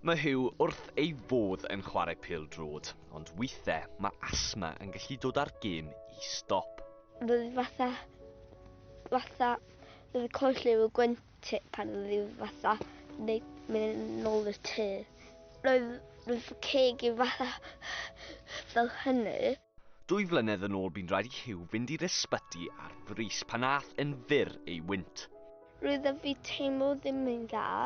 Mae Huw wrth ei fodd yn chwarae pêl-droed, ond weithiau mae asthma yn gallu dod â'r gêm i stop. Roedd fatha, roedd colli fy gwynt pan oedd hi fatha neu mynd nôl y tŷ. Roedd fy ceg i fatha fel hynny. 2 flynedd yn ôl bu'n rhaid i Huw fynd i'r ysbyty ar frys pan ath yn fyr ei wynt. Roedd fi teimlo ddim yn dda,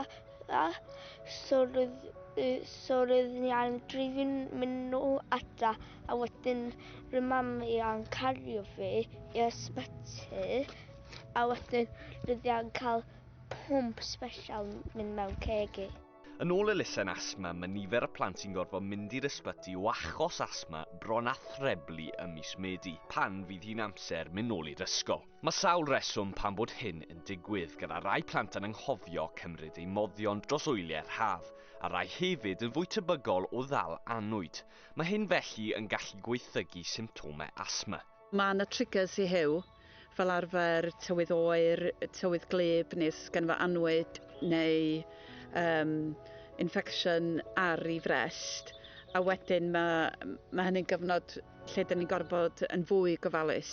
so roedd ni ar drifi'n mynd nôl ata, a wedyn roedd mam i yn cario fi i'r ysbyty, a wedyn roedd i yn cael pwmp special mynd mewn ceg i. Yn ôl elusen asthma, mae nifer y plant sy'n gorfod mynd i'r ysbyty o achos asthma bron a threblu ym mis Medi, pan fydd hi'n amser mynd nôl i'r ysgol. Mae sawl reswm pam bod hyn yn digwydd, gyda rai plant yn anghofio cymryd eu moddion dros wyliau'r haf, a rai hefyd yn fwy tebygol o ddal annwyd. Mae hyn felly yn gallu gwaethygu symptomau asthma. Mae yna triggers i Huw, fel arfer tywydd oer, tywydd glyb, neu os gen fo annwyd, neu infection ar ei frest, a wedyn mae hynny'n gyfnod lle dyn ni'n gorfod yn fwy gofalus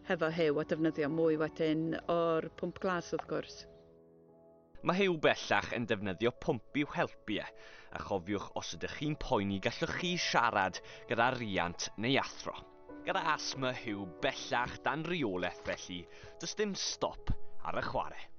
hefo Huw a defnyddio mwy wedyn o'r pwmp glas wrth gwrs. Mae Huw bellach yn defnyddio pwmp i'w helpu e, a chofiwch os ydych chi'n poeni gallwch chi siarad gyda riant neu athro. Gyda asthma Huw bellach dan reolaeth felly, does dim stop ar y chwarae.